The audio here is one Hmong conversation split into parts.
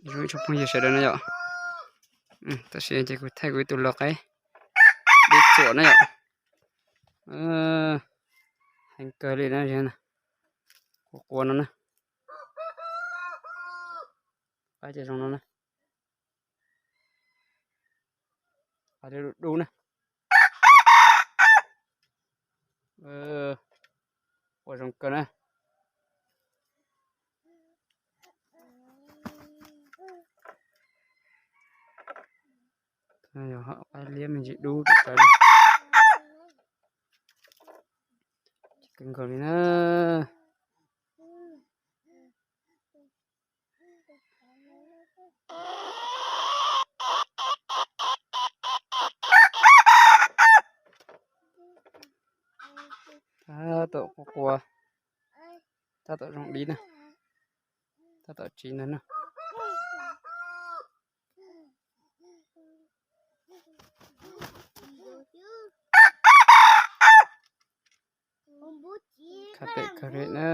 Ib tsoom phooj ywg sawv daws na yom. Tam sim ces kuv thaij kuv ib tug lau qaib dib txuam na yom. Heev kawg li na, qua qua no na. Qaib ces zoo no na. Qaib dub dub na. Qua zoo kawg na. Yog qaib liab me ntsis dub tawv na. Kawg nkaus li na. Tab tom qua qua, tab tom zoo dib na, tab tom tsiv ntag na. Khab pem kawg li na.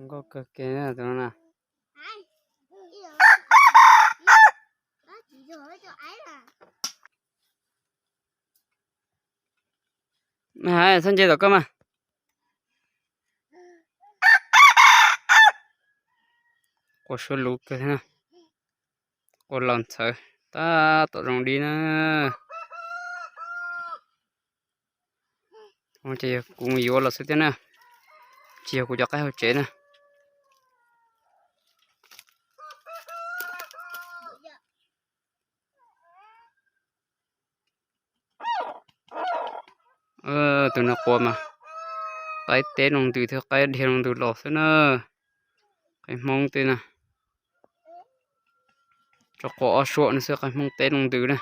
Nkauj kawg kiag na tus no na. Mas hais txhob nce tom koj mas. Qua suab luv kawg thiab na. Qua laus ntxhawv, tab tom zoo dib na. Ces yog kuv mus yuav los xwb thiab na, tsis yog kuv cov qaib hauv tsev na. Tus no qua mas qaib teb loo ntws thiab qaib dhia loo ntws los xwb na. Qaib Hmoob tej na, tso qua ob suab no xwb, qaib Hmoob teb loo ntws na.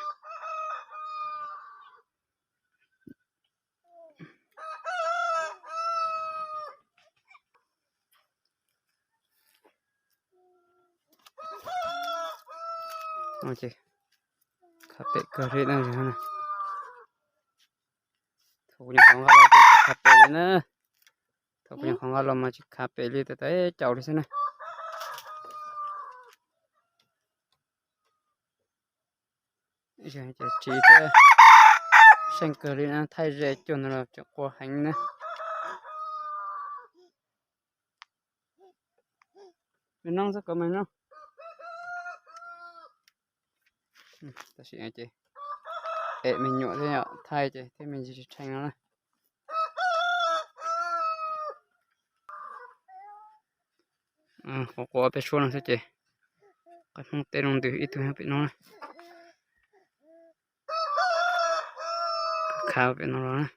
Khab pem kawg li na. Thaum kuv nyuam qhuav nqa los ces tsis khav pem li na. Thaum kuv nyuam qhuav nqa los mas tsis khav pem li, tab tab caum li xwb na. Ces tsis thiab, seej kawg li na, thaij ze cuag no los tseem qua heev na. Me noog xwb, kov me noog. Tam sim no ces em me nyuam thiab yom, thaij ces thiaj me ntsis tshee no na. Qua qua peb suab no xwb ces qaib Hmoob teb loo ntws ib tug nyob pem no na. Khav pem no los na.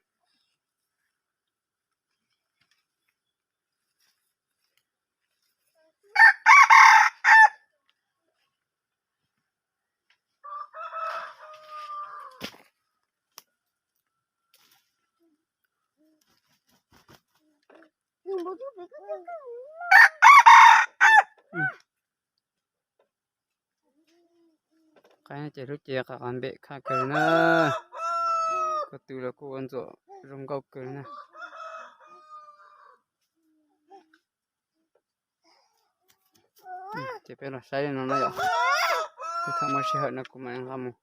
Qaib no ces lub cev qav qav npem khaj kawg li na. Ko tw los kuj ua ntxuam zoo nkauj kawg li na. Ces peb los saib li no na yom. Thaum muaj sij hawm no kuv mam nqa mus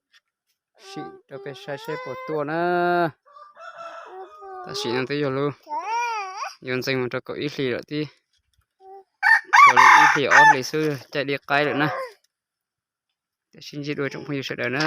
sim rau peb saib seb puas tuaj na. Tam sim no twb yog lub, yuav ntxeev mus rau kaum ib hlis lawm tib, tshuav li ib hlis ob hlis xwb caij dib qaib lawm na. Ces sib ntsib dua tsoom phooj ywg sawv daws na.